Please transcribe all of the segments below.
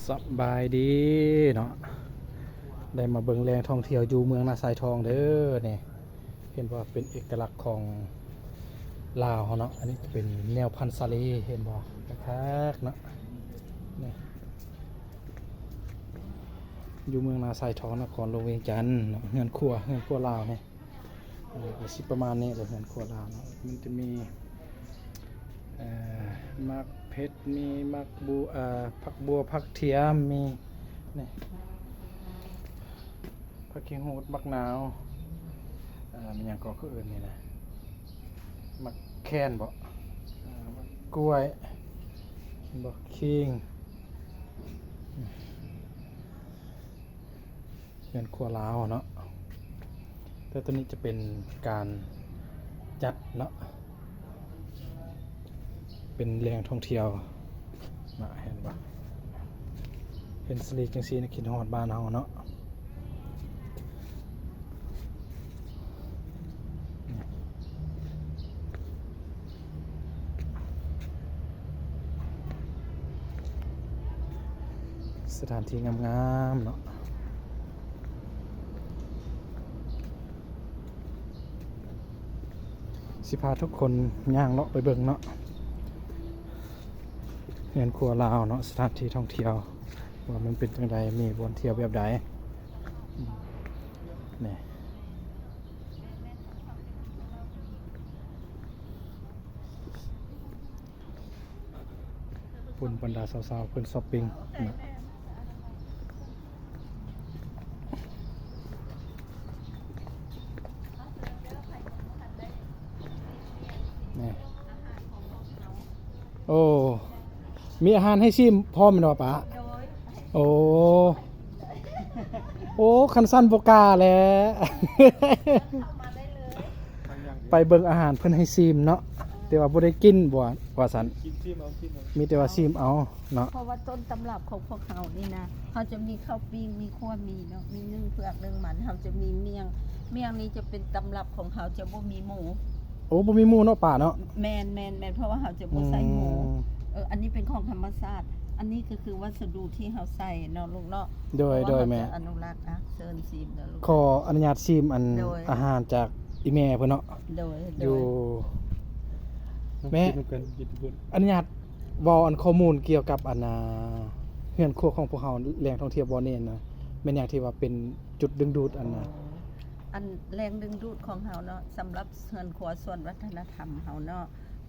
ສະບາຍດີເນາະ ໄດ້ມາເບິ່ງແຫຼ່ງທ່ອງທ່ຽວຢູ່ເມືອງນາຊາຍທອງເດີ. ນີ້ເຫັນວ່າເປັນເອກະລັກຂອງລາວເຮົາເນາະ. ອັນນີ້ຈະເປັນແນວພັນສາລີ ເຫັນບໍ່ ຄັກໆເນາະ. ນີ້ຢູ່ເມືອງນາຊາຍທອງ ນະຄອນຫຼວງວຽງຈັນເນາະ. ເຮືອນຄົວ ເຮືອນຄົວລາວນີ້ ເອີ ກໍຊິປະມານນີ້ແຫຼະ ເຮືອນຄົວລາວເນາະ. ມັນຈະມີ ເອີ ໝາກເຜັດ ມີໝາກບົວ ເອີ ຜັກບົວ ຜັກທຽມ ມີນີ້ ຜັກຂີ້ຫູດ ໝາກນາວ ເອີ ແມ່ນຫຍັງກໍເຂົາເອີ້ນນີ້ນະ ໝາກແຄນບໍ ເອີ ໝາກກ້ວຍ ເຫັນບໍ່ ຂີງ. ເຮືອນຄົວລາວເນາະ ແຕ່ຕົວນີ້ຈະເປັນການຈັດເນາະ ເປັນແຫຼ່ງທ່ອງທ່ຽວນະ ເຫັນບໍ່ ເຫັນສະຫຼີກຈັ່ງຊີ້ນະ ຄິດຮອດບ້ານເຮົາເນາະ. ສະຖານທີ່ງາມໆເນາະ ຊິພາທຸກຄົນຍ່າງເລາະໄປເບິ່ງເນາະ ເຮືອນຄົວລາວເນາະ ສະຖານທີ່ທ່ອງທ່ຽວວ່າມັນເປັນຈັ່ງໃດ ມີບ່ອນທ່ຽວແບບໃດ ອືມ ນີ້. ພຸ້ນບັນດາສາວໆເພິ່ນຊັອບປິງນະ ນີ້. ໂອ້ ມີອາຫານໃຫ້ຊີມພ້ອມແມ່ນບໍ່ປ້າ? ໂອ້ ໂອ້ ຄັນຊັ້ນບໍ່ກ້າແຫຼະ ເຂົ້າມາໄດ້ເລີຍ ໄປເບິ່ງອາຫານເພິ່ນໃຫ້ຊີມເນາະ ແຕ່ວ່າບໍ່ໄດ້ກິນບໍ່ວ່າຊັ້ນ ກິນຊີມເອົາ ຊີມເອົາ ມີແຕ່ວ່າຊີມເອົາເນາະ ເພາະວ່າຕົ້ນຕຳລັບຂອງພວກເຮົານີ້ນະ ເຮົາຈະມີເຂົ້າປີ້ງ ມີຂົ້ວໝີ່ເນາະ ມີໜຶ້ງເຜືອກ ໜຶ້ງມັນ ເຮົາຈະມີມ້ຽງ ມ້ຽງນີ້ຈະເປັນຕຳລັບຂອງເຮົາ ຈະບໍ່ມີໝູ. ໂອ້ ບໍ່ມີໝູເນາະ ປ້າເນາະ ແມ່ນໆໆ ເພາະວ່າເຮົາຈະບໍ່ໃສ່ໝູ ອືມ ເອີ ອັນນີ້ເປັນຂອງທຳມະຊາດ ອັນນີ້ກໍຄືວັດສະດຸທີ່ເຮົາໃສ່ເນາະລູກເນາະ ໂດຍ ເພາະວ່າ ໂດຍ ເຮົາ ແມ່ ຈະອະນຸລັກ ອ່ະ ເຊີນຊີມເດີລູກ ຂໍອະນຸຍາດຊີມອັນ ໂດຍ ອາຫານຈາກອີ່ແມ່ເພິ່ນເນາະ ໂດຍ ໂດຍ ຢູ່ ແມ່ ກິນນຳກັນ ກິນທຸກຄົນ ອະນຸຍາດເວົ້າອັນຂໍ້ມູນກ່ຽວກັບອັນ ອ່າ ເຮືອນຄົວຂອງພວກເຮົາ ແຫຼ່ງທ່ອງທ່ຽວບ່ອນນີ້ນະ ແມ່ນຫຍັງທີ່ວ່າເປັນຈຸດດຶງດູດອັນນະ ອັນແຮງດຶງດູດຂອງເຮົາເນາະ ສຳລັບເຮືອນຄົວສວນວັດທະນະທຳເຮົາເນາະ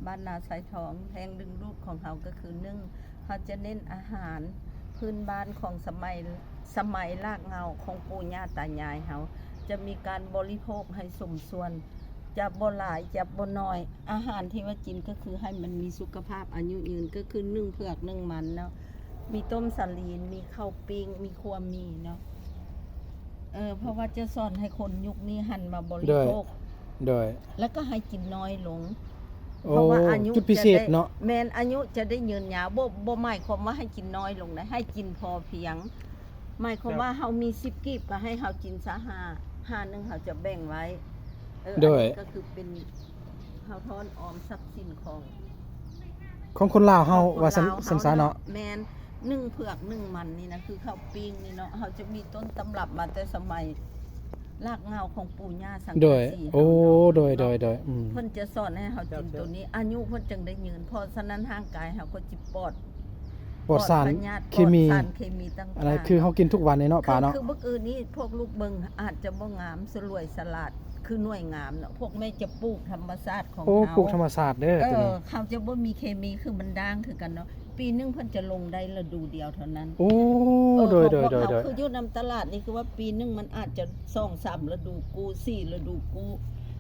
ບ້ານນາຊາຍທອງ ແຮງດຶງດູດຂອງເຮົາກໍຄື ໜຶ່ງ ເຮົາຈະເນັ້ນອາຫານພື້ນບ້ານຂອງສະໄໝ ສະໄໝລາກເຫງົ້າຂອງປູ່ຍ່າຕາຍາຍເຮົາ ຈະມີການບໍລິໂພກໃຫ້ສົມສ່ວນ ຈະບໍ່ຫຼາຍ ຈະບໍ່ໜ້ອຍ ອາຫານທີ່ວ່າກິນກໍຄືໃຫ້ມັນມີສຸຂະພາບອາຍຸຍືນ ກໍຄືໜຶ້ງເຜືອກ ໜຶ້ງມັນເນາະ ມີຕົ້ມສາລີນ ມີເຂົ້າປີ້ງ ມີຂົ້ວໝີ່ເນາະ ເອີ ເພາະວ່າຈະສອນໃຫ້ຄົນຍຸກນີ້ຫັນມາບໍລິໂພກ ໂດຍ ແລ້ວກໍໃຫ້ກິນນ້ອຍລົງ ໂອ້ ເພາະວ່າອາຍຸ ຈຸດພິເສດເນາະ ຈະໄດ້ ແມ່ນ ອາຍຸຈະໄດ້ຍືນຍາວ ບໍ່ ບໍ່ໝາຍຄວາມວ່າໃຫ້ກິນນ້ອຍລົງໃດ ໃຫ້ກິນພໍພຽງ ໝາຍຄວາມວ່າເຮົາມີສິບກີບ ກໍໃຫ້ເຮົາກິນຊະຫ້າ ຫ້າໜຶ່ງເຮົາຈະແບ່ງໄວ້ ເອີ ໂດຍ ອັນນີ້ກໍຄືເປັນ ເຮົາຖອນອອມຊັບສິນຂອງ ຂອງຄົນລາວເຮົາ ວ່າຊັ້ນ ຊັ້ນຊະເນາະ ແມ່ນ ໜຶ້ງເຜືອກ ໜຶ້ງມັນນີ້ນະ ຄືເຂົ້າປີ້ງນີ້ເນາະ ເຮົາຈະມີຕົ້ນຕຳລັບມາແຕ່ສະໄໝລາກເຫງົ້າຂອງປູ່ຍ່າສັງກະສີ ໂດຍ ເຮົາເນາະ ໂອ້ ໂດຍ ໂດຍ ໂດຍ ອືມ ເພິ່ນຈະສອນໃຫ້ເຮົາກິນໂຕນີ້ ອາຍຸເພິ່ນຈຶ່ງໄດ້ຍືນ ເພາະສະນັ້ນຮ່າງກາຍເຮົາກໍຊິປອດ ປອດສານເຄມີ ປອດສານເຄມີຕ່າງໆ ອັນນັ້ນຄືເຮົາກິນທຸກວັນນີ້ເນາະ ປ້າເນາະ ຄືບັກອື່ນນີ້ພວກລູກເບິ່ງອາດຈະບໍ່ງາມ ສະຫຼວຍສະຫຼາດ ຄືໜ່ວຍງາມເນາະ ພວກແມ່ຈະປູກທຳມະຊາດຂອງເຮົາ ໂອ້ ປູກທຳມະຊາດເດີ ເອີ ຕົວນີ້ ເຮົາຈະບໍ່ມີເຄມີ ຄືມັນດ່າງຄືກັນເນາະ ປີໜຶ່ງເພິ່ນຈະລົງໄດ້ລະດູດຽວເທົ່ານັ້ນ ໂອ້ ເອີ ໂດຍ ໂດຍ ໂດຍ ຄືຢູ່ນຳຕະຫຼາດນີ້ ຄືວ່າປີໜຶ່ງມັນອາດຈະສອງສາມລະດູກູ້ ສີ່ລະດູກູ້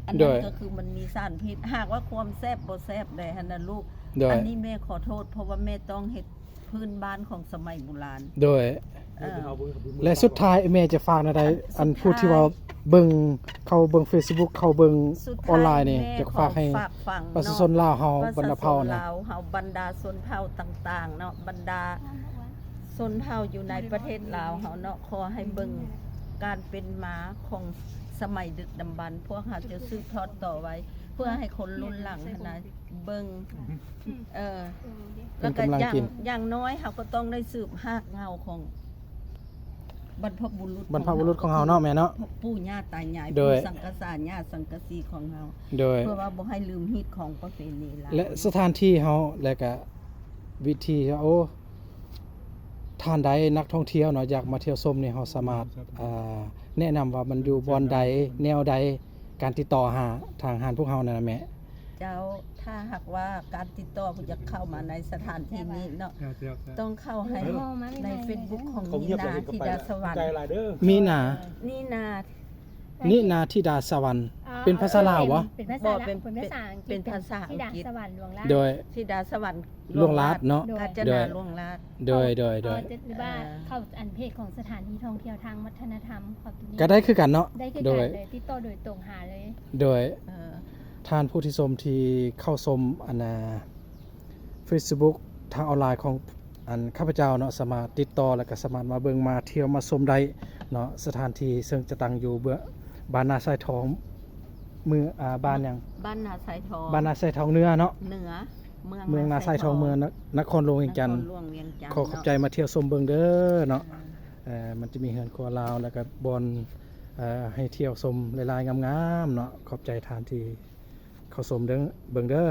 ອັນນັ້ນກໍຄືມັນມີສານພິດ ຫາກວ່າຄວາມແຊບບໍ່ແຊບໃດຫັ້ນນະລູກ ໂດຍ ອັນນີ້ແມ່ຂໍໂທດ ເພາະວ່າແມ່ຕ້ອງເຮັດ ພື້ນບ້ານຂອງສະໄໝບູຮານ ໂດຍ ເອີ ແລະ ສຸດທ້າຍແມ່ຈະຝາກແນວໃດ ອັນ ອັນຜູ້ທີ່ວ່າເບິ່ງ ເຂົ້າເບິ່ງເຟສບຸກ ເຂົ້າເບິ່ງອອນລາຍນີ້ ຢາກຝາກໃຫ້ປະຊາຊົນລາວເຮົາ ບັນດາເຜົ່ານະ ລາວເຮົາ ບັນດາຊົນເຜົ່າຕ່າງໆເນາະ ບັນດາຊົນເຜົ່າຢູ່ໃນປະເທດລາວເຮົາເນາະ ຂໍໃຫ້ເບິ່ງການເປັນມາຂອງສະໄໝດຶກດຳບັນ ພວກເຮົາຈະສືບທອດຕໍ່ໄວ້ ເພື່ອໃຫ້ຄົນລຸ້ນຫຼັງຫັ້ນນະເບິ່ງ ເອີ ແລ້ວກໍຢ່າງ ຢ່າງນ້ອຍເຮົາກໍຕ້ອງໄດ້ສືບຮາກເຫງົ້າຂອງບັນພະບຸລຸດ ບັນພະບຸລຸດຂອງເຮົາເນາະແມ່ເນາະ ປູ່ຍ່າຕາຍາຍ ໂດຍ ຜູ້ສັງກະສາຍາສັງກະສີຂອງເຮົາ ໂດຍ ເພື່ອວ່າບໍ່ໃຫ້ລືມຮີດຄອງປະເພນີລາວ ແລະ ສະຖານທີ່ເຮົາ ແລະ ກະວິທີ ໂອ້ ທ່ານໃດນັກທ່ອງທ່ຽວເນາະ ຢາກມາທ່ຽວຊົມນີ້ ເຮົາສາມາດ ອ່າ ແນະນຳວ່າມັນຢູ່ບ່ອນໃດ ແນວໃດ ການຕິດຕໍ່ຫາທາງຮ້ານພວກເຮົານັ້ນນະແມ່. ເຈົ້າ ຖ້າຫາກວ່າການຕິດຕໍ່ຢາກເຂົ້າມາໃນສະຖານທີ່ນີ້ເນາະ ເຈົ້າ ເຈົ້າ ເຈົ້າ ຕ້ອງເຂົ້າໃຫ້ໃນເຟສບຸກຂອງມີນາທິດາສະຫວັນ ມີນາ ນີນາ ນິນາທິດາສະຫວັນ ອ່າ ເປັນພາສາລາວບໍ່? ເປັນພາສາລາວ ເປັນພາສາອັງກິດ ເປັນພາສາອັງກິດ ທິດາສະຫວັນຫຼວງລາດ ໂດຍ ທິດາສະຫວັນຫຼວງລາດເນາະ ໂດຍ ການຈະນາຫຼວງລາດ ໂດຍ ໂດຍ ໂດຍ ເອີ ຫຼືວ່າເຂົ້າອັນເພຈຂອງສະຖານທີ່ທ່ອງທ່ຽວທາງວັດທະນະທຳຂອງຕົວນີ້ ກໍໄດ້ຄືກັນເນາະ ໄດ້ຄືກັນ ໂດຍ ຕິດຕໍ່ໂດຍຕົງຫາເລີຍ ໂດຍ ເອີ ທ່ານຜູ້ທີ່ຊົມທີ່ເຂົ້າຊົມອັນນາ ເຟສບຸກທາງອອນລາຍຂອງອັນຂ້າພະເຈົ້າເນາະ ສາມາດຕິດຕໍ່ ແລ້ວກໍສາມາດມາເບິ່ງມາທ່ຽວມາຊົມໄດ້ເນາະ ສະຖານທີ່ເຊິ່ງຈະຕັ້ງຢູ່ເບື້ອງ ບ້ານນາຊາຍທອງ ເມືອງ ອ່າ ບ້ານຫຍັງ? ບ້ານນາຊາຍທອງ ບ້ານນາຊາຍທອງເໜືອເນາະ ເໜືອ ເມືອງນາຊາຍທອງ ເມືອງນະ ນະຄອນຫຼວງວຽງຈັນ ນະຄອນຫຼວງວຽງຈັນ ຂໍຂອບໃຈເນາະ ມາທ່ຽວຊົມເບິ່ງເດີເນາະ ເອີ ມັນຈະມີເຮືອນຄົວລາວ ແລ້ວກໍບ່ອນ ເອີ ໃຫ້ທ່ຽວຊົມຫຼາຍໆງາມໆເນາະ ຂອບໃຈທ່ານທີ່ເຂົ້າຊົມເດີ ເບິ່ງເດີ.